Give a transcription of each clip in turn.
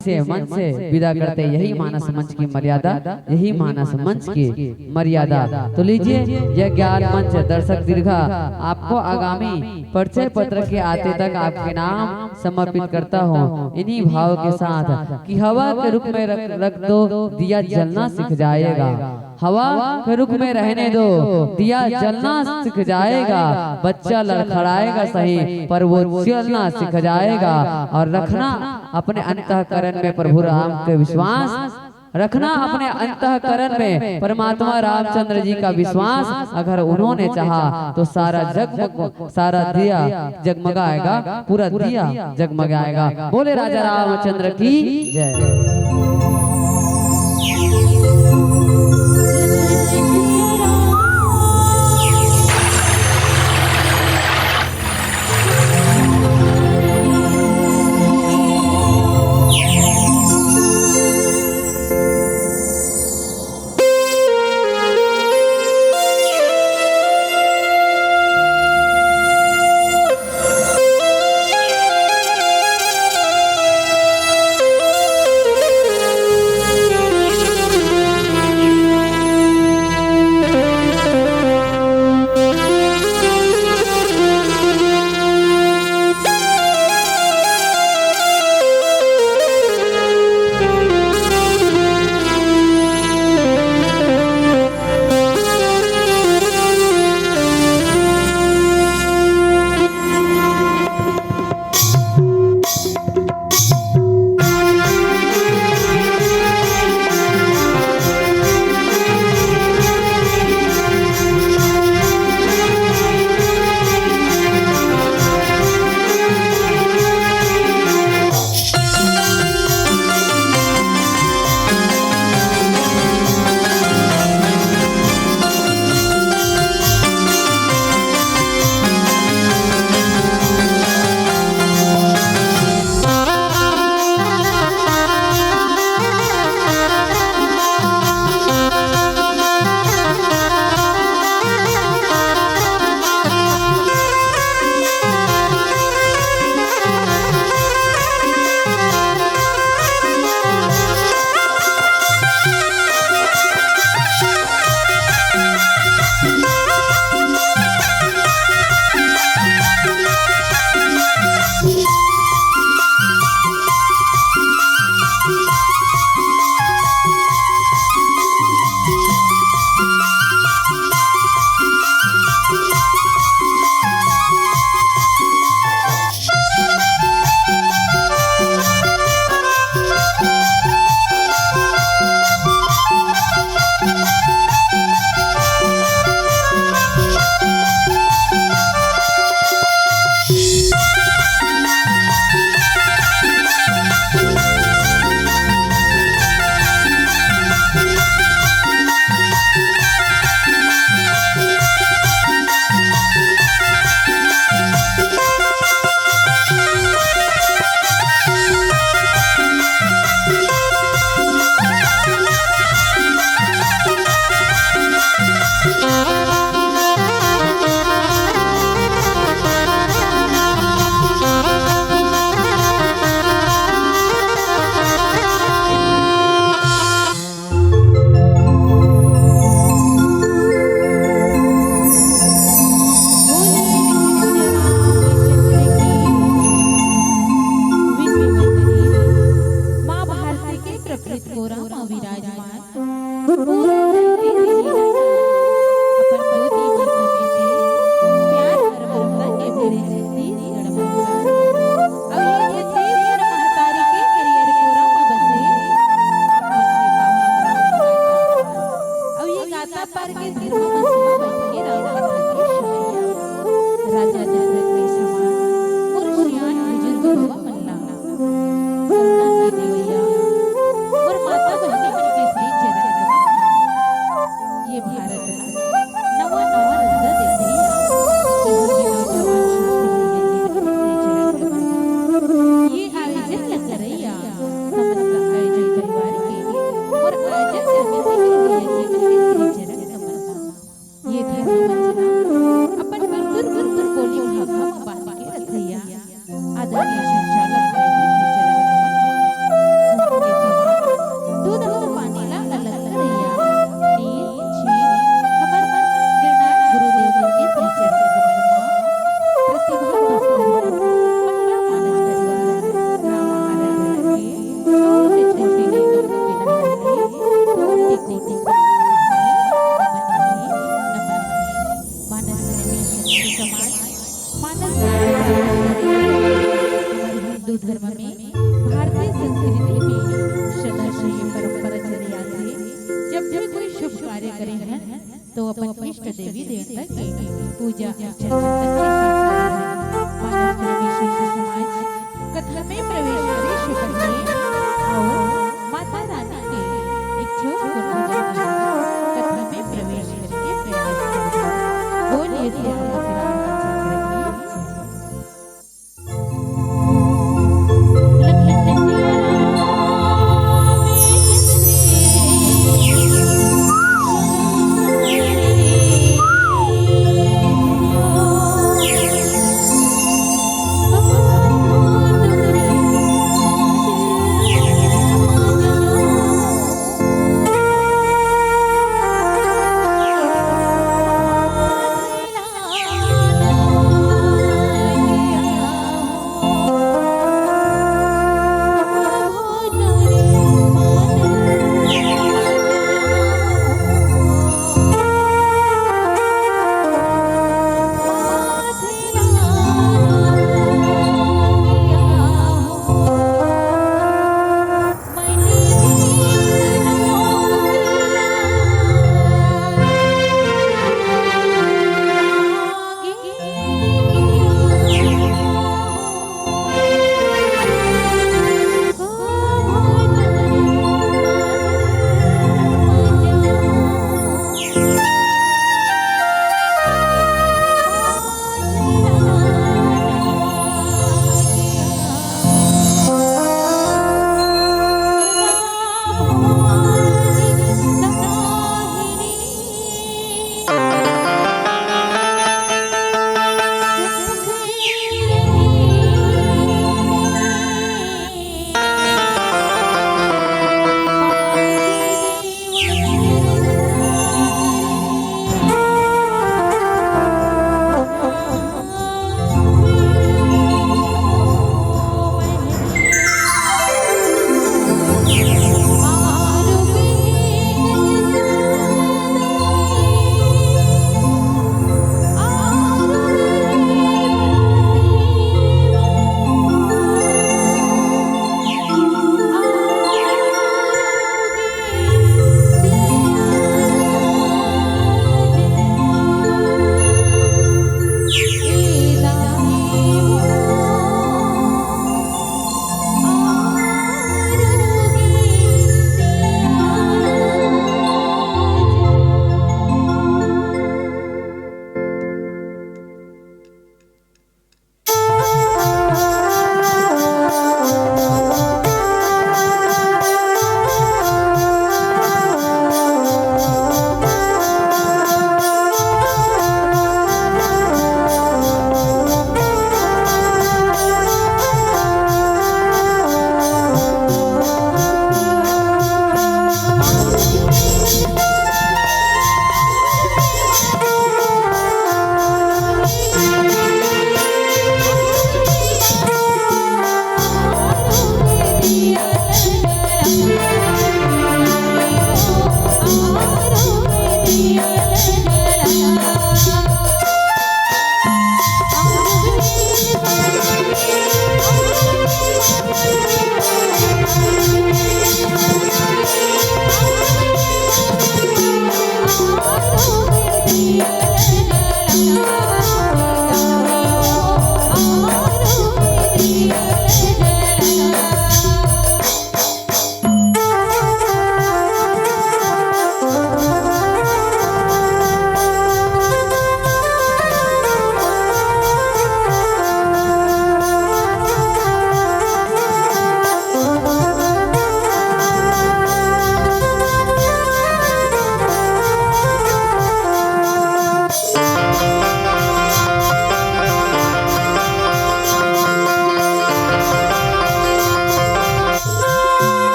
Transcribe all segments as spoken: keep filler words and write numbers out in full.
से मंच से विदा करते, यही मानस मंच की मर्यादा, यही मानस मंच की मर्यादा। तो लीजिए, यह ज्ञान मंच दर्शक दीर्घा आपको आगामी परिचय पत्र के आते तक आपके नाम समर्पित करता हूँ, इन्हीं भाव के साथ कि हवा के रूख में रख, रख दो, दिया जलना सीख जाएगा। हवा के रूख में रहने दो, दिया जलना सीख जाएगा। बच्चा लड़खड़ाएगा सही, पर वो चलना सीख जाएगा। और रखना अपने अंतःकरण में प्रभु राम के विश्वास, रखना अपने अंतःकरण में परमात्मा रामचंद्र जी का विश्वास। अगर उन्होंने चाहा तो सारा जग, सारा दिया जगमगाएगा, पूरा दिया जगमगाएगा। बोले राजा रामचंद्र की जय। धर्म संचालक मैत्री के चरण कमल म। दूध अउ पानी ला अलग करइया, नींद, छींक, हमर गणनाथ गुरुदेव के चरण कमल म। प्रतिभा भक्तन, महिला मानस परिवार, राम आराधना के छोटे छोटे गीतों के मिलन करके कोटि कोटि नमन हे, नमन हे। मानस प्रेमी शक्ति समाज, मानस हिंदू धर्म में, भारतीय संस्कृति में सदा से ये परंपरा चले आथे। जब भी कोई शुभ कार्य करे हन, तो अपन इष्ट देवी देवता के पूजा अर्चन के साथ करे हन। मानस प्रेमी शक्ति समाज कथा में प्रवेश करे से पहले आओ माता रानी के एक छोट गुनगुना कथा में प्रवेश करके प्रयास करबो। बोलिए सियावर रामचंद्र की जय।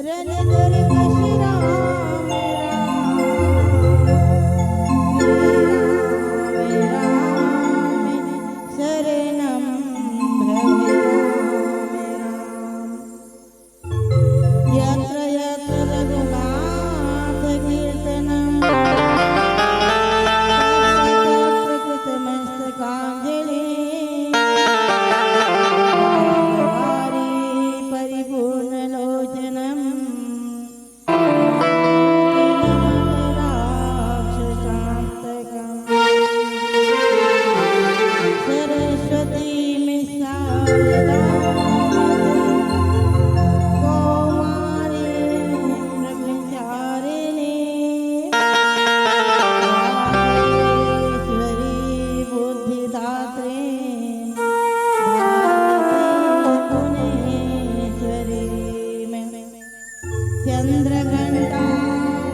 शरण दुर्गति राम राम, राम राम शरणं भव राम राम। यत्र यत्र रघुनाथ कीर्तनं, तत्र तत्र कृतमस्तकाञ्जलिं। परिपूर्ण लोचनं, सरस्वतीं शारदां कौमारीं ब्रह्मचारिणीं। वागीश्वरीं बुद्धिदात्रीं भारतीं भुवनेश्वरीं। चन्द्रघण्टां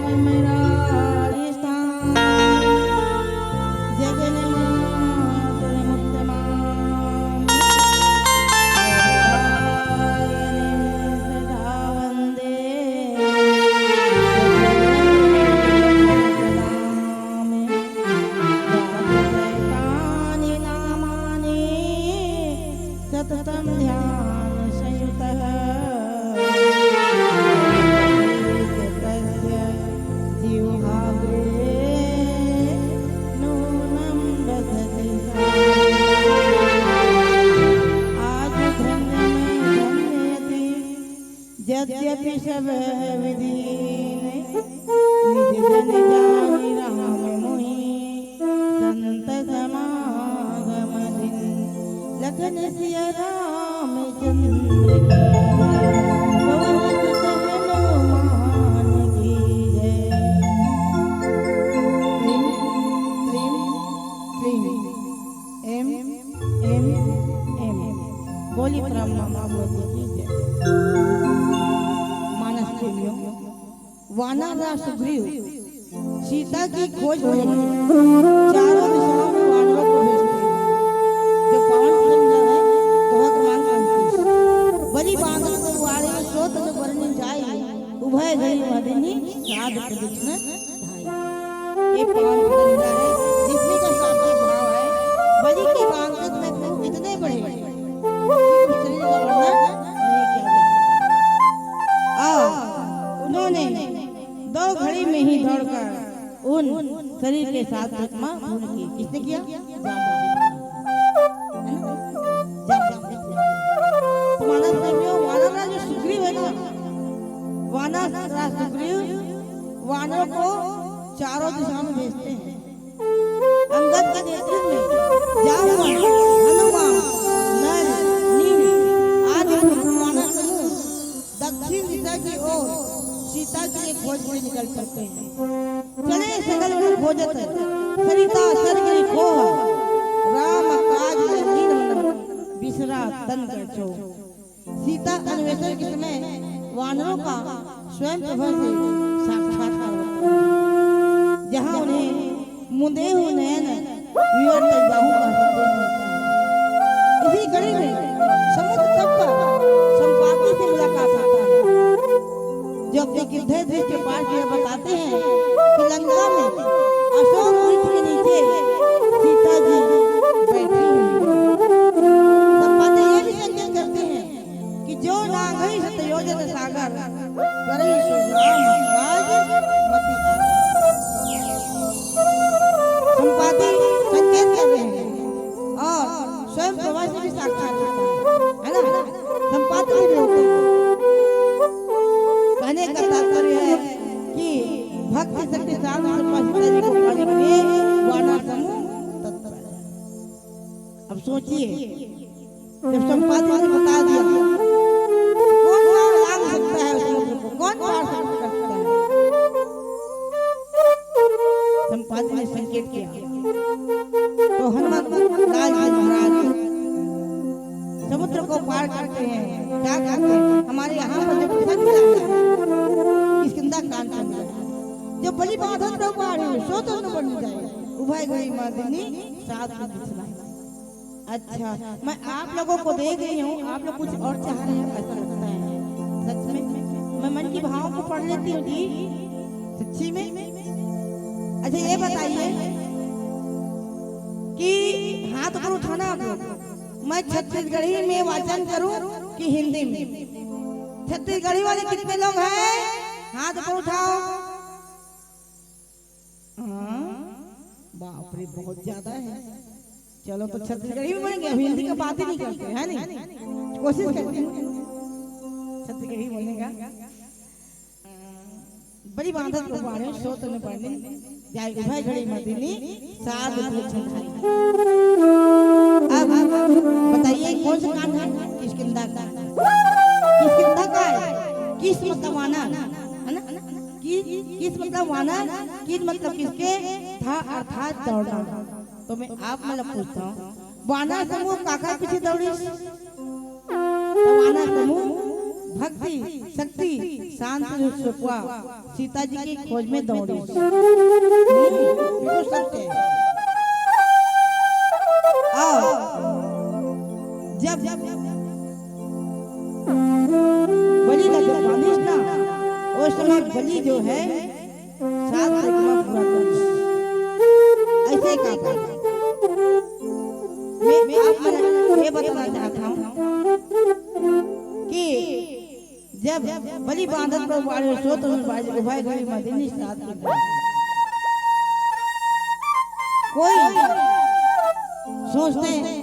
विमलारिष्टां जगन्मातरमुत्तमां। वरदायिनीं सदा वन्दे सदां। यानि नामानि सततं ध्यानसंयुतः। तस्य जिह्वाग्रे नूनं वसति सा। आज धन्य मैं धन्येति यद्यपि सब विधि हीन, निज जन जानि राम मोहि संत समागम धीन। लखन सिया रामचंद्र की जय, पवन सुत हनुमान की जय। क्लीं, क्लीं, क्लीं। एम, एम, एम। बोली ब्रह्मा भगवती की जय। मानस प्रेमियों, वानर राज सुग्रीव सीता की खोज में चारों दिशाओं में वानरों को भेजते हैं। जो पावन प्रसंग है, दोहा क्रमांक उनतीस। बलि बांधत उबारे सो तनु बरनि जाई, उभय घड़ी मह दीन्ही श्राद्ध प्रदक्षिण ढाई। ये पावन प्रसंग है, जिसमें का शाब्दिक भाव है, बलि के बांधत में भूख इतने बढ़े, कि उस शरीर का वर्णन नहीं किया जा सकता। और उन्होंने दो घड़ी में ही दौड़कर उन शरीर के साथ आत्मा पूर्ण की। किसने किया? जामवंत जी ने। है ना? जामवंत जी ने। तो मानस प्रेमियों, वानर राज जो सुग्रीव है ना, वानर राज सुग्रीव वानरों को चारों दिशाओं में भेजते हैं। अंगद के नेतृत्व में जामवंत, हनुमान, नल, नील आदि वानर समूह दक्षिण दिशा की ओर सीता के लिए खोज के लिए निकल पड़ते हैं। चले सगल उन खोजत, सरिता सर गिरि खोह, राम काज में लीन होन, बिसरा तन कर छोह। सीता अन्वेषण के समय वानरों का स्वयं प्रभा से साक्षात्कार होता है, जहाँ उन्हें मुंदेहु नयन विवर तज बाहु का संदेश मिलता है। इसी कड़ी में समुद्र तट पर संपाति से मुलाकात होता है, जो अपने गिरधर द्वीप के पास यह बताते हैं कि लंका में अशोक वृक्ष के नीचे सीता जी बैठी हुई हैं। संपाति ये भी संकेत करते हैं कि जो लांघई शत योजन सागर, करई सो राम काज मति आगर। संपाति संकेत कर रहे हैं और स्वयं प्रभा से भी साक्षात होता है, है ना? संपाति भी होते हैं। कहने का तात्पर्य है कि भक्त शक्ति साधन से सीता जी को पाने के लिए वानर समूह तत्पर है। अब सोचिए, जब संपाति ने बता दिया, कौन पार लांघ सकता है उस समुद्र को? कौन पार कर सकता है? संपाति ने संकेत किया, तो हनुमत लाल जी महाराज समुद्र को पार करते हैं। क्या करते हैं? हमारे यहाँ पर जो प्रसंग मिला है, किष्किंधा कांड का मिला है, जो बलि बांधत उबारे, सो तनु बरनि जाई, उभय घड़ी मह दीन्ही श्राद्ध प्रदक्षिण ढाई। अच्छा, मैं आप लोगों को देख रही हूँ, आप लोग कुछ और चाह रहे हैं, ऐसा लगता है। सच में, मैं मन की भावों को पढ़ लेती हूँ जी, सच्ची में। अच्छा, ये बताइए कि हाथ ऊपर उठाना आप लोग, मैं छत्तीसगढ़ी में वाचन करूं कि हिंदी में? छत्तीसगढ़ी वाले कितने लोग हैं, हाथ ऊपर उठाओ। हाँ, बाप रे, बहुत ज्यादा है। चलो, तो छत्तीसगढ़ी में बोलेंगे, अब हिंदी का बात ही नहीं करते, है नहीं? कोशिश करते हैं छत्तीसगढ़ी बोलने का। बलि बांधत प्रभु बाढ़े, सोत न बरनिन जाय, उभय घड़ी मदिनि साध प्रदीक्षिन धाई। अब बताइए, कौन सा कांड है? किष्किंधा कांड। किष्किंधा का है? किस मतलब वानर, है ना? कि, किस मतलब वानर, किस मतलब किसके, था अर्थात दौड़ना। तो मैं आप मन ला पूछता हूँ, वानर समूह काकर पीछे दौड़िस? तो वानर समूह भक्ति, शक्ति, शांति स्वरूपा सीता जी की खोज में दौड़िस। हम्म, बिल्कुल सत्य है। और जब बलि ला जब बांधिस ना, उस समय बलि जो है, सात परिक्रमा पूरा करिस। ऐसे का कर? मैं, मैं आप मन ये बताना चाहता हूँ कि जब बलि बांधत प्रभु बाढ़े, सोत न बरनिन जाय, उभय घड़ी मदिनि साध प्रदीक्षिन धाई। कोई सोचते हैं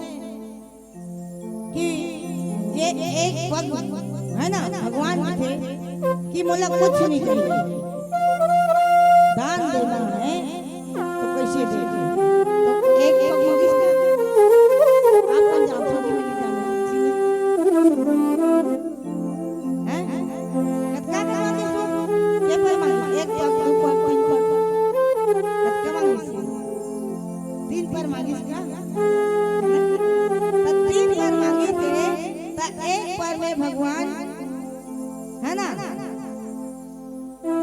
कि ये एक पग है ना, भगवान जी थे कि मोला कुछ नहीं चाहिए, दान देना है तो कैसे दे दे? तो एक पग मांगिस का? आप कौन जानते हो कि मैं नहीं जानती? हैं? कतका के मांगिस हो? के पग मांगिस? एक पग, दू पग, तीन पग। कतका मांगिस? तीन पग मांगिस का? तो तीन पग मांगिस थे, तो एक पग में भगवान, है ना,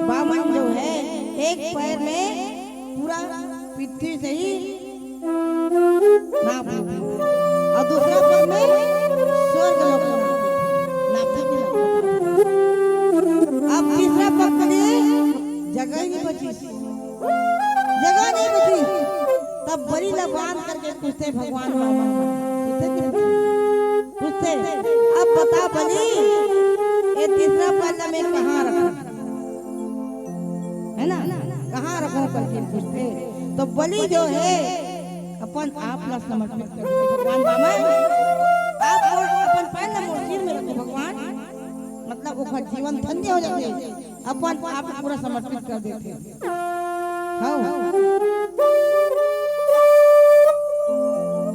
वामन जो है, एक पग में पूरा पृथ्वी से ही नाप लेथे, और दूसरा पग में स्वर्ग लोक नाप लेथे, नाप लेथे, नाप लेथे। अब तीसरा पग के लिए जगह ही नहीं बची, जगह नहीं बची। तब बलि ला बांध करके पूछथे भगवान वामन, पूछथे कि पूछथे, "अब बता बलि, ये तीसरा पग ला मैं कहाँ रखूं, है ना, कहाँ रखूं?" करके पूछथे। तो बलि जो है, अपन आप ला समर्पित कर देथे, "भगवान वामन, आप मोर, अपन पैर ला मोर सिर में रखो भगवान।" मतलब ओकर जीवन धन्य हो जाथे, अपन आप पूरा समर्पित कर देथे। हाँ।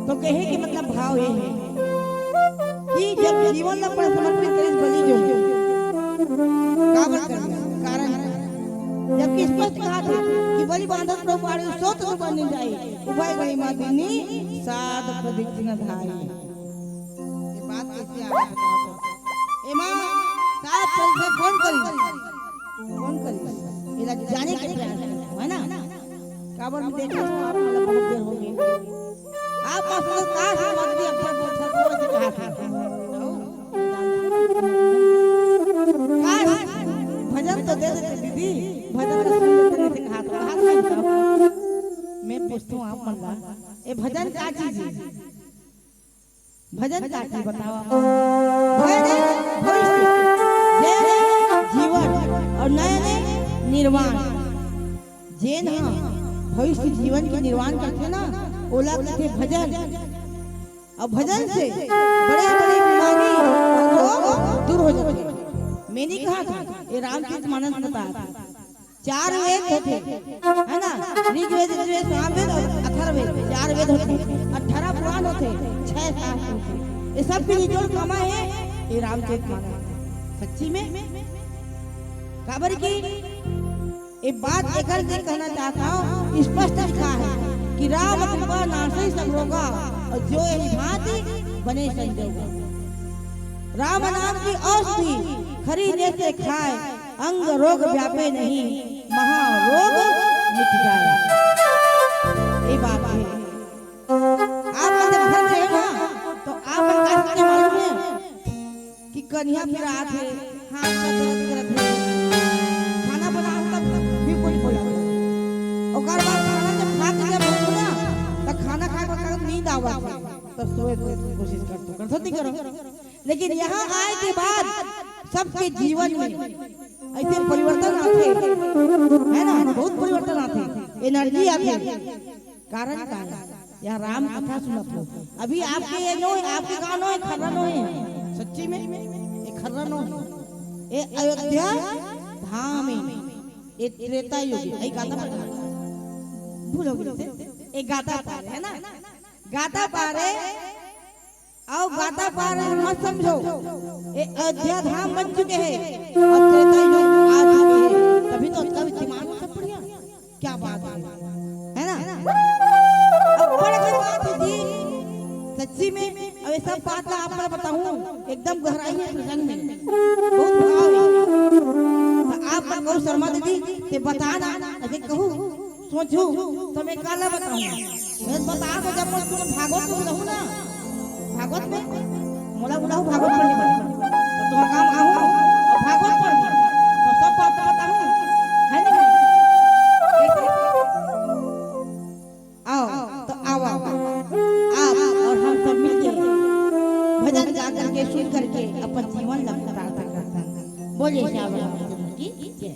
तो कहे के मतलब भाव ये है कि जब जीवन ला अपन समर्पित करिस बलि जो, काबर करिस? कारण, जबकि स्पष्ट कहा था कि बलि बांधत प्रभु बाढ़े, सोत न बरनिन जाय, उभय घड़ी मदिनि साध प्रदीक्षिन धाई। ये बात कैसे आ गया बताओ तो? एमा सात परीक्षा कौन करी? कौन करी? एला जाने के प्रयास करो, है ना? काबर में देखा तो आप मतलब बहुत देर हो गई। आप मतलब का समझ के अब्बड़ बोलता तो ऐसे कहा था। काश, भजन तो दे देते दीदी, भजन तो सुन लेते, ऐसे कहा था। कहा था। मैं पूछता हूँ आप मन ला, ये भजन का चीज है? भजन का चीज बताओ। भय ने भविष्य, जय ने जीवन और नय ने निर्वाण। जेन ह भविष्य जीवन के निर्वाण करथे ना, ओला कथे भजन। और भजन से बड़े-बड़े बीमारी और रोग दूर हो जाथे। मैं नहीं कहा था, ये रामचरित मानस बता था। चार वेद होथे, है ना? ऋग्वेद, यजुर्वेद, सामवेद और अथर्ववेद, चार वेद होथे, अठारह पुराण होथे, छह शास्त्र होथे। ये सब के निचोड़ कामा है, ये रामचरित मानस। सच्ची में? काबर की ये बात एकर से कहना चाहता हूँ, स्पष्ट लिखा है कि राम कृपा नासै सब रोगा और जो यही भांति बने संजोगा। राम नाम की औषधि खरी ने से खाए, अंग रोग व्यापे नहीं, महारोग मिट जाए। ये बात है। आप मन जब घर में हो ना, तो आप मन का सोचे मालूम है कि कनिहा पिरात है, हाथ का दर्द करत है, तो एक कोशिश कर, तो कर सकती करो। लेकिन यहाँ आए के बाद सबके जीवन में ऐसे परिवर्तन आते, है ना, बहुत परिवर्तन आते, एनर्जी आते। कारण का है? यहाँ राम कथा सुनत हो। अभी आपके ये नो है, आपके गाँव नो है, खर्रा नो है। सच्ची में ये खर्रा नो है। ये अयोध्या धाम है। ये त्रेता युग है। ये गाता पारे। भूल हो गई से। ये गाता पारे, है ना? गाता पारे। अउ गाता पारे मत समझो। ये अयोध्या धाम बन चुके हैं। अउ त्रेता युग आ चुके हैं। तभी तो उसका भी दिमाग सब बढ़िया। क्या बात है, है ना? अब बड़ की बात है जी, सच्ची में। अब ये सब बात ला आप मैं बताऊं, एकदम गहराई में प्रसंग में बहुत भाव है। तो आप मन कहू शर्मा दीदी, ते बता ना, अरे कहू, सोचू, तो मैं काला बताऊं। मैं बता तो जब मैं तुम भागवत में रहू ना, भागवत में मोला बुलाहू, भागवत पढ़े बर। तो तुम्हारा काम आहू अउ भागवत पढ़हू, तो सब बात तो बताहू, है ना? आओ, तो आओ, आप और हम सब मिलके भजन गा करके, सुन करके अपन जीवन ला प्रार्थना करता है। बोलिए श्याम रामचंद्र की जय।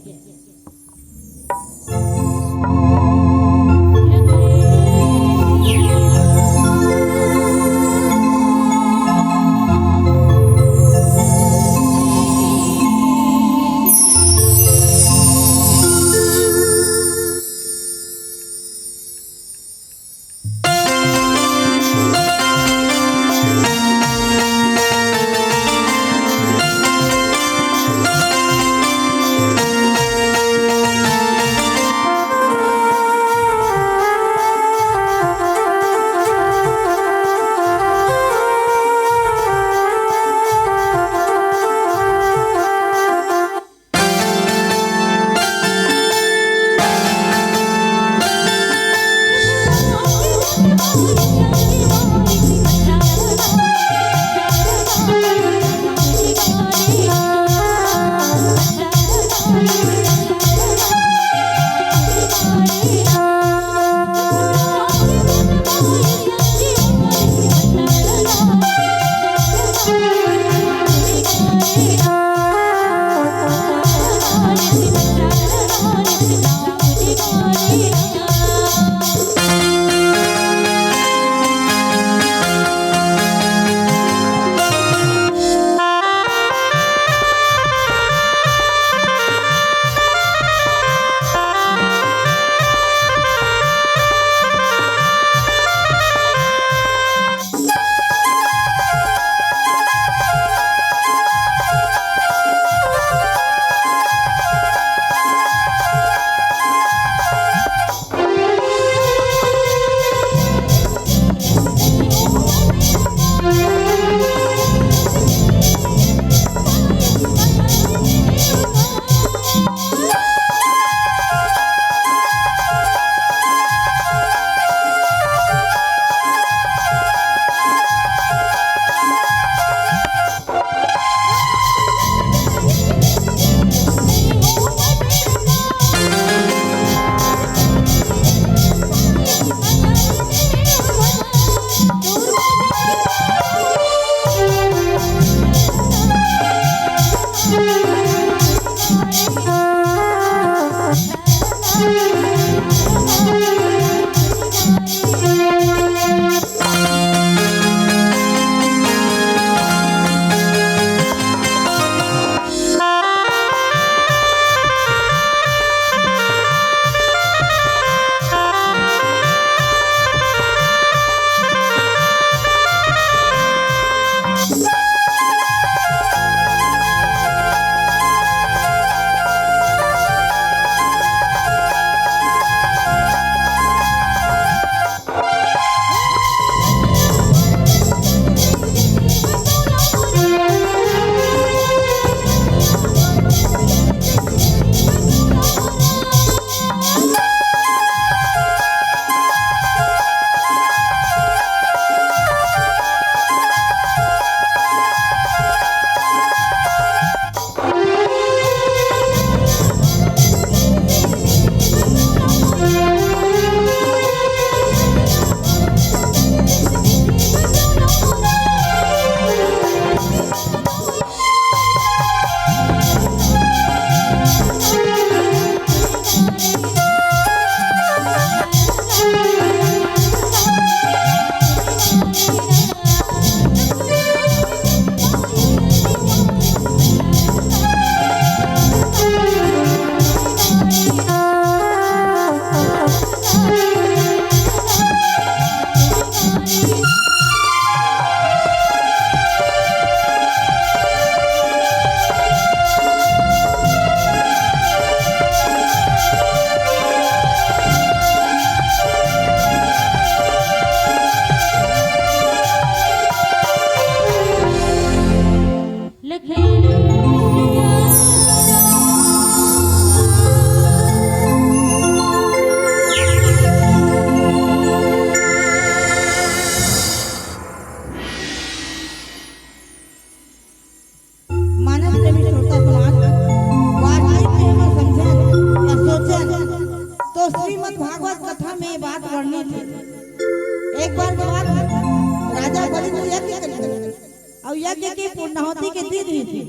यज्ञ के पूर्णाहुति के दिन ही थे,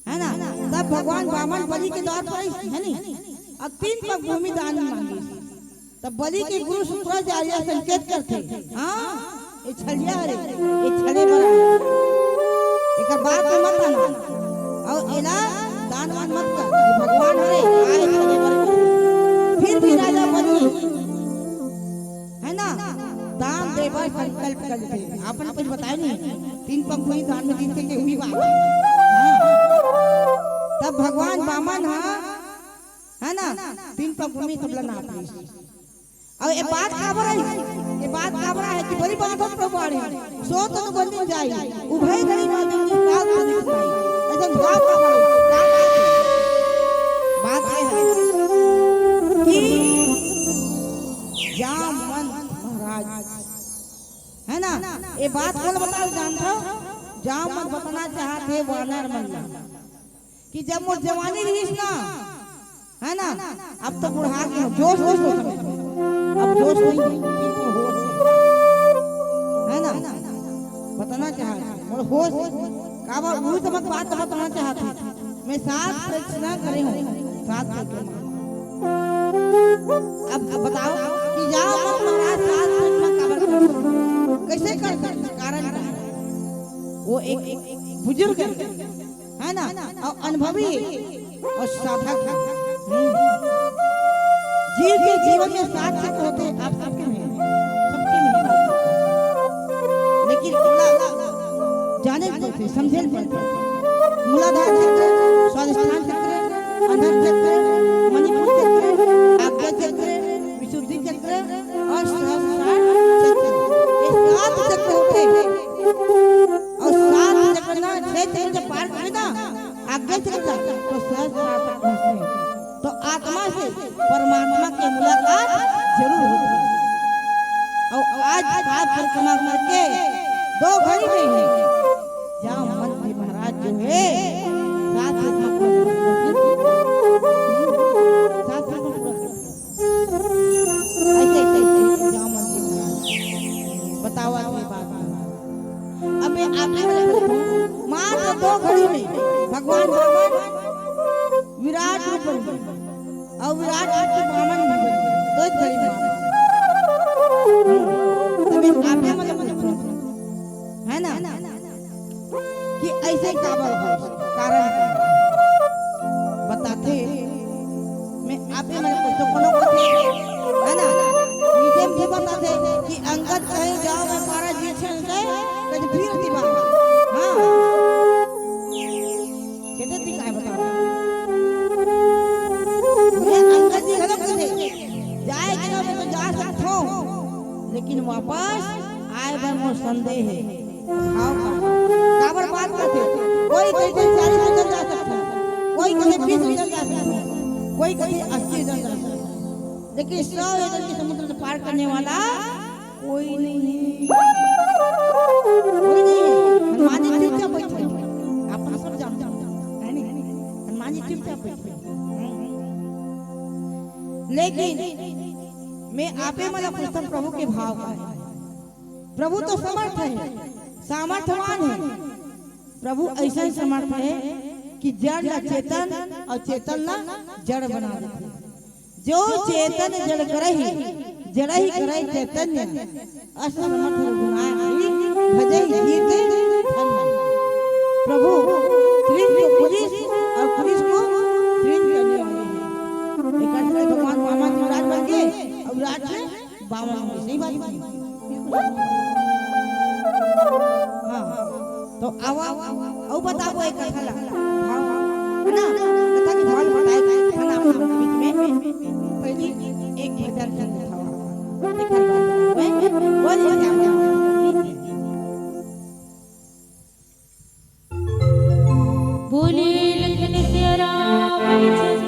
है ना? तब भगवान वामन बलि के द्वार पर आइस, है नी? अब तीन पग भूमि दान मांगिस। तब बलि के गुरु शुक्राचार्य संकेत करथे, हाँ, ये छलिया हरे, ये छले बर आए। एकर बात में मत आना। अउ एला दान वान मत कर, ये भगवान हरे, आए छले बर। फिर भी राजा बलि, है ना, दान दे बर संकल्प कर लेथे। आपन कुछ बताए नहीं, तीन पग भूमि दान में दीथे के हुई बात। हाँ। तब भगवान वामन ह, है ना, तीन पग भूमि सबला नाप लीस। अब ये बात काबर आई? ये बात काबर है कि बड़ी बात हो प्रभु आने। सो तनु बंदी जाई, उभय घड़ी माधुरी साथ सदित पाई। ऐसा भाव काबर आई? का बात है? बात ये है कि जामवंत महाराज, है ना, ये बात कोन बताए जानथव? जामवंत बताना चाहत हे वानर मन ला कि जब मोर जवानी रहिस ना, है ना, अब तो बुढ़ा गे हंव, जोश, जोश, जोश में। अब जोश नहीं है, ठीक है, होश है। है ना? बताना चाहत हे, मोर होश है। काबर उही समझ बात बताना चाहत हे। मैं सात प्रदक्षिणा करे हंव, सात प्रदक्षिणा। अब, अब बताओ कि जामवंत महाराज सात प्रदक्षिणा काबर करथे? कैसे करथे? कारण का है? वो एक, एक बुजुर्ग है, है ना, और अनुभवी और साधक है। हम्म। जीव के जीवन में सात क्षेत्र होथे, आप सबके में, सबके में। लेकिन ओला जाने ल पड़थे, समझे ल पड़थे। मूलाधार क्षेत्र, स्वाधिष्ठान क्षेत्र, आधान क्षेत्र, मणिपुर क्षेत्र, आज्ञा क्षेत्र, विशुद्धि क्षेत्र और सहस्रार क्षेत्र। ये सात क्षेत्र होथे। अउ सात क्षेत्र ना, छह क्षेत्र जब पार करे ना, आज्ञा क्षेत्र, तो सहस्रार तक पहुंचथे। तो आत्मा से परमात्मा के मुलाकात जरूर होथे। अउ आज सात परिक्रमा करके दो घड़ी में ही जामवंत जी महाराज जो है, सात परिक्रमा करके सात परिक्रमा पूरा कर दिया। ऐसे, ऐसे, ऐसे जामवंत जी महाराज बतावा ये बात। अब मैं आपके वाले पूछूं, मात्र दो घड़ी में भगवान वामन विराट रूप बन गए और विराट रूप से वामन भी बन गए, दो घड़ी में। तो मैं आपके वाले पूछूं, है ना, कि ऐसे काबर हो, कारण का बताथे। मैं आपे मन को तो कोनो कथे, है ना? नीचे में बताथे कि अंगद कहे जाओ मैं पारा जी छन से, कद फिर दीवाना। हाँ। कहते थी काय बताओ? मैं अंगद जी घलो कथे, जाए के मैं तो जा सकता हूँ, लेकिन वापस आए बर मोर संदेह है। हाँ, काबर बात करथे? कोई कहिथे चालीस निकल जा सकथे, कोई कहिथे बीस निकल जा सकथे, कोई कहिथे अस्सी निकल जा सकथे, लेकिन सौ एकड़ के समुद्र को पार करने वाला कोई नहीं है। कोई नहीं है। हनुमान जी चुपचाप बैठे हैं। आप सब जानते हैं, है नहीं? हनुमान जी चुपचाप बैठे हैं। हम्म। लेकिन मैं आपे मन ला पूछथन, प्रभु के भाव का है। प्रभु तो समर्थ है, सामर्थवान है। प्रभु ऐसा समर्थ है कि जड़ ला चेतन और चेतन ला जड़ बना देथे। जो चेतन जड़ करहि, जड़हि करहि चैतन्य। अस समर्थ रघुनाथ जी, भजहि जीत धन्य। प्रभु सृष्टि को पुरुष और पुरुष को सृष्टि करने वाले हैं। एक अर्थ में भगवान वामन जी विराट बन गए और विराट से बावन में सही बात है। हाँ, तो आवा, अउ बताबो एक कथा ला। भाव, है ना? कथा के भाव बताए, कथा ना अपने बीच में। पहली एक भजन कर देता हूँ। एक भजन। बोलिए क्या? बोले लखन सिया राम चंद्र की जय।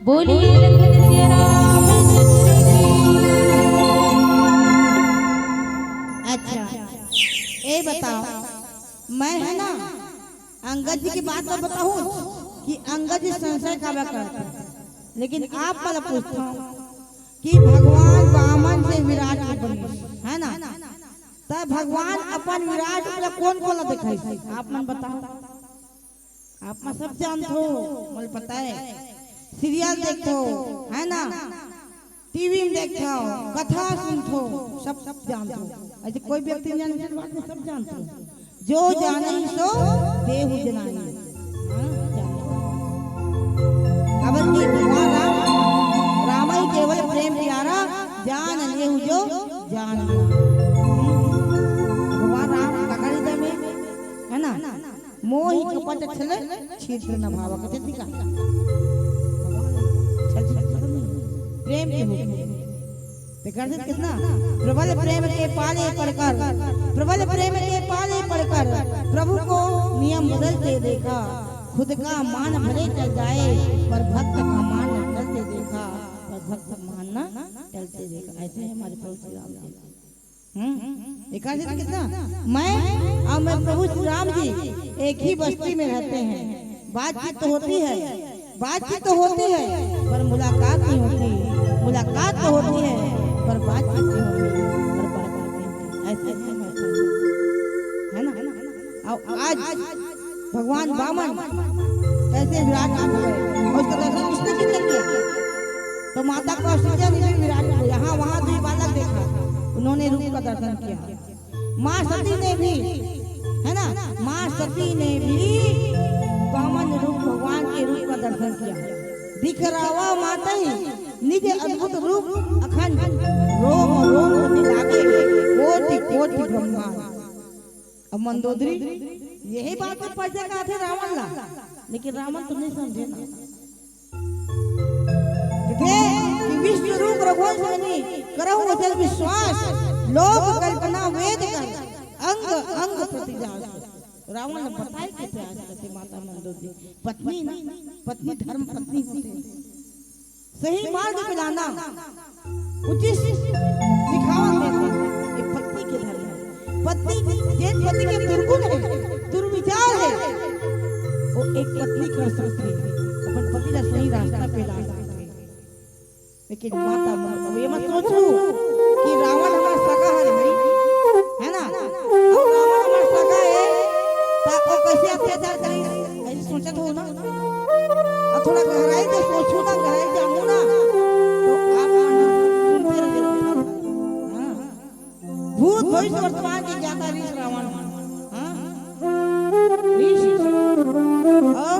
बोलिए लखन सिया राम। अच्छा, ए बताओ, मैं है ना, अंगद जी के बात ला बताहूँ कि अंगद जी संशय काबर करत हे, लेकिन आप मन ला पूछत हँव कि भगवान वामन से विराट रूप बने, है ना, त भगवान अपन विराट रूप ला कोन कोन ला देखाइस? आप मन बताओ। आप मन सब जानथो, मोला पता हे। सीरियल देखथो, है ना? टीवी में देखथो, कथा सुनथो, सब, सब जानथो। अइसे कोई व्यक्ति नइ जाने, सब जानथो। जो जाने सो देहु जनानी। हाँ, जानथो। काबर कि भगवान राम, रामई केवल प्रेम प्यारा, जान लेहु जो जान। भगवान राम काकर हृदय में, है ना? मोहि कपट छल छिद्र न भावा, कथे दिखा। छल, छल, छल नहीं। प्रेम के हो। ते कर दे कितना? प्रबल प्रेम के पाले परकर, प्रबल प्रेम के पाले पड़कर प्रभु को नियम बदलते देखा। खुद का मान भले टल जाए, पर भक्त का मान न टलते देखा, पर भक्त का मान न टलते देखा। ऐसे है हमारे प्रभु श्री राम जी। हम्म, एकादशी कितना? मैं और मैं प्रभु श्री राम जी एक ही बस्ती में रहते हैं। बातचीत तो होती है, बातचीत तो होती है, पर मुलाकात नहीं होती। मुलाकात तो होती है, पर बातचीत नहीं होती, पर बातचीत नहीं होती। ऐसे है हमारे संत, है ना? और आज भगवान वामन कैसे विराट रूप हुए और उसका दर्शन किसने किसने किया? तो माता कौशल्या ने भी विराट रूप, यहाँ वहां भी बालक देखा, उन्होंने रूप का दर्शन किया। माँ सती ने भी, है ना, माँ सती ने भी वामन रूप, भगवान के रूप का दर्शन किया। दिखरावा मातई निज अद्भुत रूप अखंड, रोम रोम रति लागे कोटि कोटि ब्रह्मांड। अब मंदोदरी यही बात पर पर्चा काथे रावण ला, लेकिन रावण तो नहीं समझे ना। देखे कि विश्व रूप रघुवंश मुनि, करहु अचल विश्वास, लोक कल्पना वेद कर, अंग अंग प्रतिजास। रावण ने बताए के प्रयास करते माता मंदोदरी, पत्नी ना, पत्नी धर्म पत्नी होते हैं। सही मार्ग पे लाना, उचित सिखावन देना, ये पत्नी के धर्म है। पत्नी जेन पति के दुर्गुण है, दुर्विचार है, वो एक पत्नी कर सकती है, अपन पति ला सही रास्ता पे ला सकती है। लेकिन माता मन, अब ये मत सोचू कि रावण हमार सगा है भाई, है ना? अब रावण हमार सगा है, तो वो कैसे अत्याचार करी? ऐसे सोचत हो ना? अब थोड़ा गहराई से सोचू ना, गहराई से आऊँ ना, तो आप मन सुनते रह जाओ। हाँ। भूत भविष्य वर्तमान के ज्ञाता ऋषि रावण। हाँ। ऋषि। और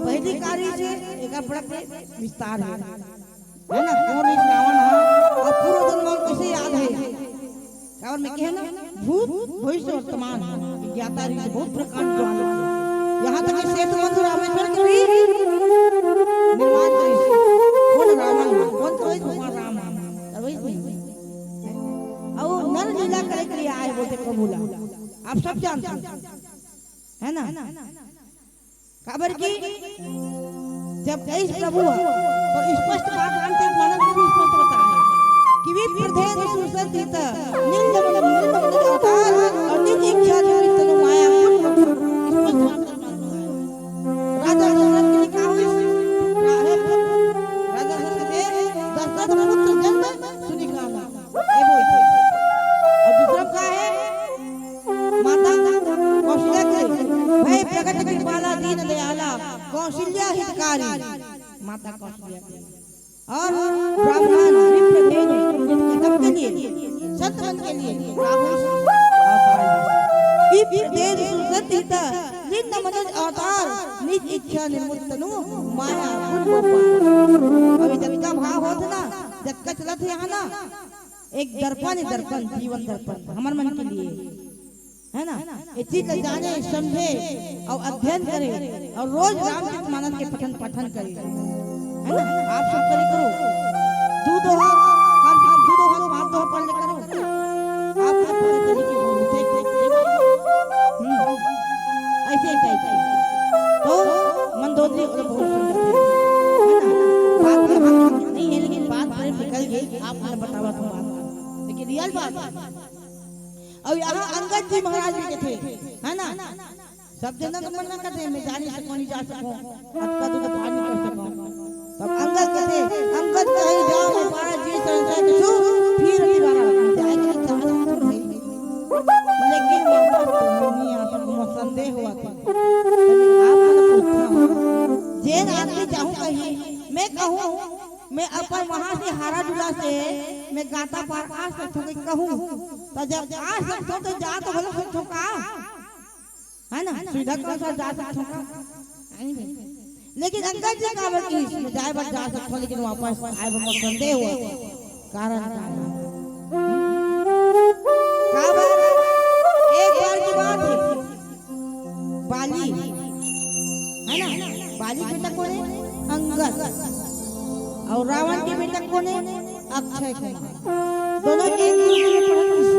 पहली का ऋषि, एक बड़ा विस्तार है। है ना? कौन ऋषि रावण है? और पूर्व जन्म कैसे याद है? और मैं कहे ना, भूत भविष्य वर्तमान ज्ञाता ऋषि बहुत प्रकार के ज्ञान है। यहाँ तक कि सेतु बंधु रामेश्वर के भी निर्माण करिस। कौन रावण है? कौन कहे भगवान राम है? कहे नहीं। और नर लीला करे के लिए आए बोलते प्रभु ला। आप सब जानते हैं, है ना? काबर कि जब कहिस प्रभु ह, तो स्पष्ट बात रामचरित मानस में भी स्पष्ट बताए कि विप्र धेनु सुरसर हित, निज मन, निज मन अवतार, और निज इच्छा निमित्त तनु माया कुल वंश। स्पष्ट बात रामचरित मानस में बताए। राजा दशरथ के लिखा हुआ है, राजा दशरथ के, दशरथ पुत्र जन्म सुनि काना। ये बोलते हैं। और दूसरा का है, माता कौशल्या के, भय प्रगट कृपाला दीन दयाला, कौशल्या हितकारी। माता कौशल्या के। और ब्राह्मण, विप्र, धेनु, सबके लिए, संत मन के लिए, राहुल अवतार। विप्र, धेनु, सुरसर हित, निज मनोज अवतार, निज इच्छा निर्मुक्त तनु, माया कुल वो पार। अभी जतका भाव होत ना, जतका चलत हे यहाँ ना, एक दर्पण हे, दर्पण, जीवन दर्पण, हमर मन के लिए, है ना? ये चीज ला जाने, समझे और अध्ययन करे और रोज रामचरित मानस के पठन, पठन करे, है ना? आप सब करे करो, दू दोहा, कम से कम दू दोहा, पाँच दोहा पढ़ ले करो, आप सब पढ़े चले के बहुत है। हम्म, ऐसे ही type के। तो मंदोदरी और बहुत सुंदर थे, है ना? बात यहाँ नहीं है, लेकिन बात प्रेम निकल गई, आप मन बतावा तो बात, लेकिन real बात है। और यहाँ अंगद जी महाराज भी कथे, है ना? सब जना तो मन ना करते, मैं जा नहीं सकूँ, नहीं जा सकूँ, अतका दूर तो पार नहीं कर सकूँ। तब अंगद कथे, अंगद कहे जाव अपार, जी संशय कछु, फिर निवारा। जाए के इच्छा है तुम है, लेकिन वापस तो नहीं आ सकूँ, संदेह हुआ था। लेकिन आप मन पूछता हूँ, जेन आदमी जाहूँ कहीं, मैं कहूँ, मैं अपन वहाँ से हाराडुला से मैं गाता पार आ सकथों कि कहूँ, तो जब आ सकथों तो जा तो घलो सकथों का, है ना? सुविधा के अनुसार जा सकथों का, है नहीं भाई? लेकिन अंगद जी काबर कि मैं जाए बर जा सकथों, लेकिन वापस आए बर मोर संदेह हुआ, कारण का है? काबर? एक बार की बात है, बाली, है ना? बाली के बेटा कौन है? अंगद। और रावण के बेटा कौन है? अक्षय कुमार। दोनों एक group में पढ़त रहिस।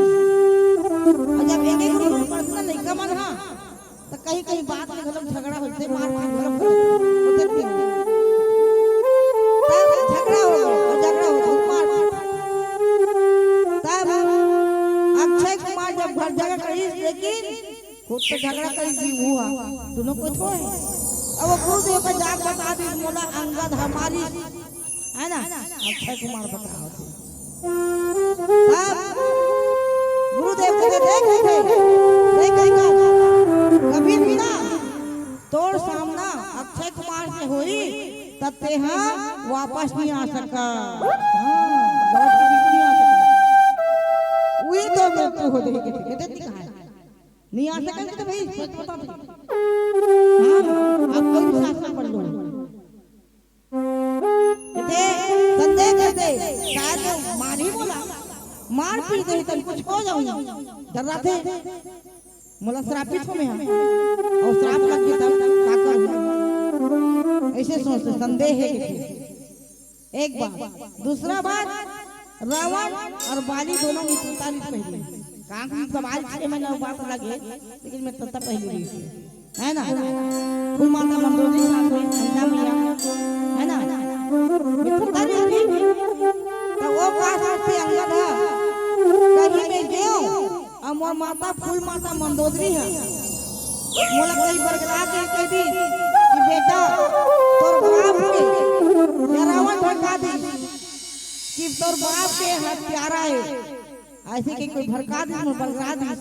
और जब एक, एक group में ना लइका मन हा, त कहीं-कहीं बात में घलो झगड़ा होथे, मारपीट घलो होथे। तब झगड़ा हो गया, और झगड़ा हो गया, मारपीट। तब अक्षय कुमार जब घर जगह करिस, लेकिन खुद तो झगड़ा करिस जी, वो हा, दोनों को थोड़े। अब वो गुरुदेव का जाके बता दिस, मोला अंगद हा मारिस, है ना? अक्षय कुमार बतावत हे। तब गुरुदेव कथे, "देख, देख, देख, देख, कभी भी ना तोर सामना अक्षय कुमार से होई, त तेहा वापस नहीं आ सका।" हाँ, लौट के बिल्कुल नहीं आ सका। वही तो मृत्यु हो जाएगी, कहते नहीं कहा है। नहीं आ सका तो भाई, सच बता दे। हाँ, आप कोई भी शास्त्र पढ़ लो। कहते, संदेह कहते, शायद वो मार ही बोला, मार पीट दे तन कुछ हो जाऊं, डर्राथे। मोला श्रापित हो मैं, और श्राप लग गया तब का करूं? ऐसे सोचते, संदेह है कि एक बात। दूसरा बात, रावण और बाली दोनों मित्रता नहीं पहली। कहाँ की सवाल छह महीना बात लगे, लेकिन मित्रता पहली रही। है ना? फूल माता मंदोदरी साथ में अंडा मैया, है ना? मित्रता नहीं थी। तो वो का सोचते अंगद हा, कहीं मैं गयो, अब मोर माता फूल माता मंदोदरी हा, मोला कहीं बरगला के कह दी कि बेटा, तोर बाप के, या रावण भड़का दी कि तोर बाप के हत्यारा है। ऐसे के कोई भड़का दिस, मैं बरगला दिस।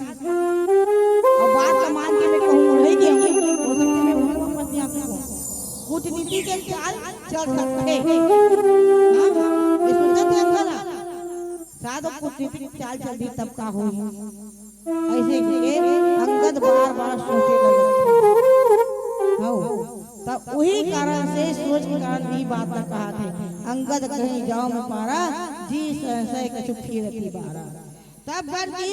और बात ला मान के मैं कहूँ, नहीं गया हूँ, हो सकता है मैं वहाँ वापस नहीं आ सकूँ। कूटनीति के चाल चल सकते हैं। हाँ? ये सोचा थे अंदर आ। शायद वो कूटनीति के चाल चल दी तब का हो। ऐसे के अंगद बार-बार सोचे लगथे। हौ। त उही कारण से सोच के कारण भी बात ला कहा थे, अंगद कहीं जाओ में पारा, जी संशय कछु फिरती बारा। तब बर जी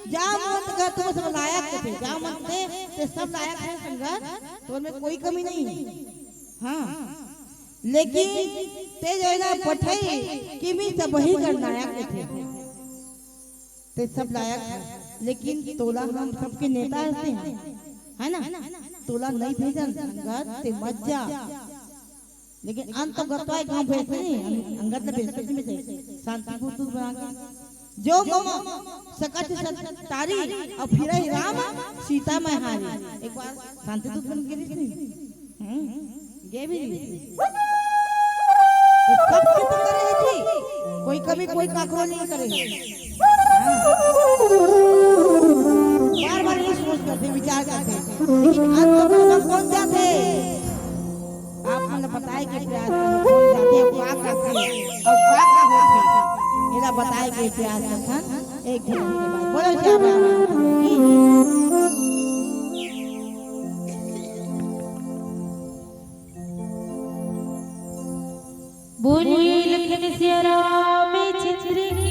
जामवंत का तुम सब लायक थे, जामवंत थे, ते सब लायक है संगत, तो उनमें कोई कमी नहीं है। हाँ, लेकिन ते जो है ना पठई कि मी सब ही कर लायक थे, ते सब लायक है, लेकिन तोला हम सबके नेता हसे, है ना? तोला नहीं भेजन संगत, ते मत जा। लेकिन अंत तो गतवाए गांव भेजते नहीं, अंगद ने भेजते नहीं, भेजते। शांति दूत बना के। जो मम सकट सतारी, और फिरहि राम सीता मैं हारी। एक बार शांति दूत बन के नहीं? हम्म, ये भी नहीं। तो सब की तो करे है जी, कोई कमी, कोई काकरो नहीं करे। हाँ। बार-बार ये सोच करते, विचार करते, लेकिन अंत में कौन जाते? आप मन बताए के प्रयास करन, कौन जाथे, का करथे, अउ का का होथे, एला बताए के प्रयास करथन। एक झन के बाद बोलो श्याम राम की। बोलिए लखन सिया रामचंद्र की।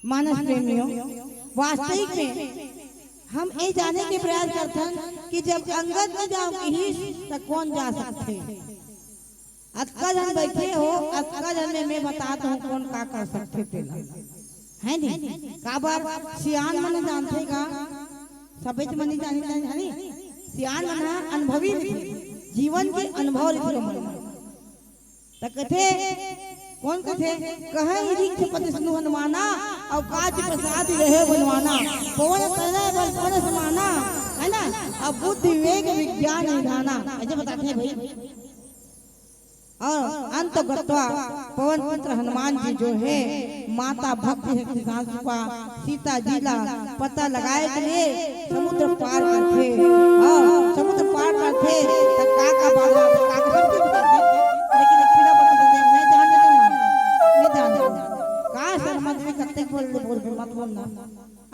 मानस प्रेमियों, वास्तविक में हम ये जाने के प्रयास करथन कि जब अंगद न जाओ किहिस, त कौन जा सकथे? अतका झन बैठे हो, अतका झन में मैं बतात हूँ कौन का कर सकथे तेला, है नी? काबर सियान मन जानथे का, सबेच मन नहीं जानी, जानी, है नी? सियान मन ह अनुभवी रहिथे, जीवन के अनुभव रहिथे ओमन। त कथे, कौन कथे? कहइ ऋक्षपति सुनु हनुमाना, अउ काज प्रसाद रहे बनवाना। पवन तनय बल पवन समाना, है ना? अब बुद्धि विवेक विज्ञान निधाना, ऐसे बताथे भाई। और अंत गत्वा पवन पुत्र हनुमान जी जो है, माता भक्ति शक्ति सांस पा सीता जी ला पता लगाए के लिए समुद्र पार करथे। हाँ, समुद्र पार करथे, त का का बाधा आथे, का का शक्ति बताथे। लेकिन एक पीड़ा बता देते, मैं जान लेता हूँ, मैं जान लेता हूँ। का शर्मा जी, कत्ते बोल दे, बोल दे, मत बोलना।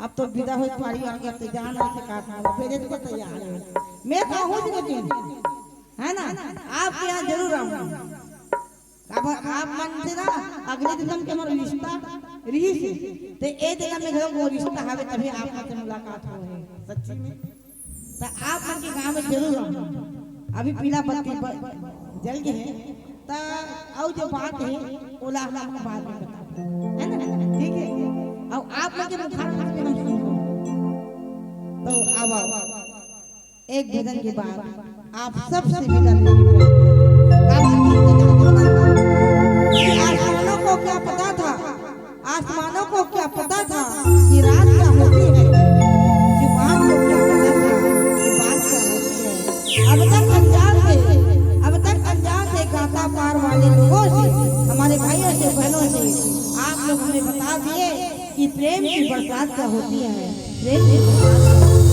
अब तो विदा होई पारी आ गया, तो जान से का था, मेरे को तैयार है। मैं कहूँ जी, लेकिन, है ना, आपके यहाँ जरूर आऊंगा। अब आप मन से ना अगले जन्म के हमारा रिश्ता रहिस, ते ए जन्म में घलो वो रिश्ता हवे, तभी आप मन से मुलाकात हो है सच्ची में। तो आप मन के गांव में जरूर आऊं। अभी पीला बत्ती ब-, जल गए हैं, तो अउ जो बात है, ओला हम आपको बाद में बताते हैं, है ना? ठीक है, और आप मन के मुखार से हम सुन लो। तो आओ, आओ। एक भजन के बाद आप सबसे विदा लेंगे। आप सबसे विदा लेंगे। आसमानों को क्या पता था, आसमानों को क्या पता था कि रात क्या होती है, जुबान को क्या पता था कि बात क्या होती है। अब तक अनजान थे, अब तक अनजान थे गाता पार वाले लोगों से, हमारे भाइयों से, बहनों से। आप लोग हमें बता दिए कि प्रेम की बरसात क्या होती है। प्रेम की बरसात क्या होती है।